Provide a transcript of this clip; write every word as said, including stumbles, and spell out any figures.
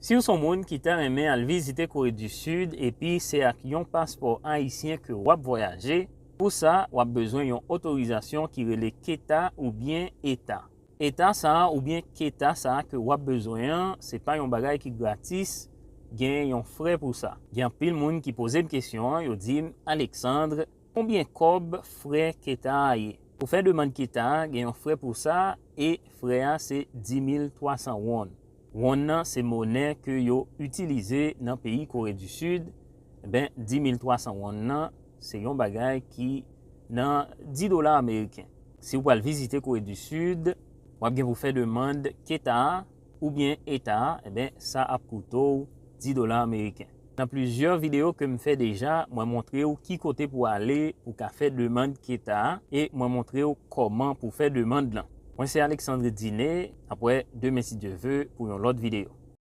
Si w se yon moun ki ta renmen al vizite Kore di Sid epi se ak yon paspò ayisyen ke w ap vwayaje, pou sa, w ap bezwen yon otorizasyon ki rele KETA oubyen ETA. ETA sa a oubyen KETA sa a ke w ap bezwen an, se pa yon bagay ki gratis, gen yon frè pou sa. Gen anpil moun ki poze m kesyon an, yo di m, Alexandre, konbyen kòb frè KETA a ye? Pou fè demann KETA a, gen yon frè pou sa, e frè a se dis mil twa san won. Won nan se monè ke yo itilize nan peyi Kore di Sid. Enben, dis mil twa san won nan, se yon bagay ki nan dis dola ameriken. Si w pral vizite Kore di Sid, w ap gen pou fè demann KETA a oubyen ETA a, enben, sa ap koute w dis dola ameriken. Nan plizyè videyo ke m fè deja, mwen montre w ki kote pou ale pou ka fè demann KETA a, e mwen montre w kòman pou fè demann lan. Mwen se Alexandre Diné, n ap wè demen si Dye ve pou yon lòt videyo.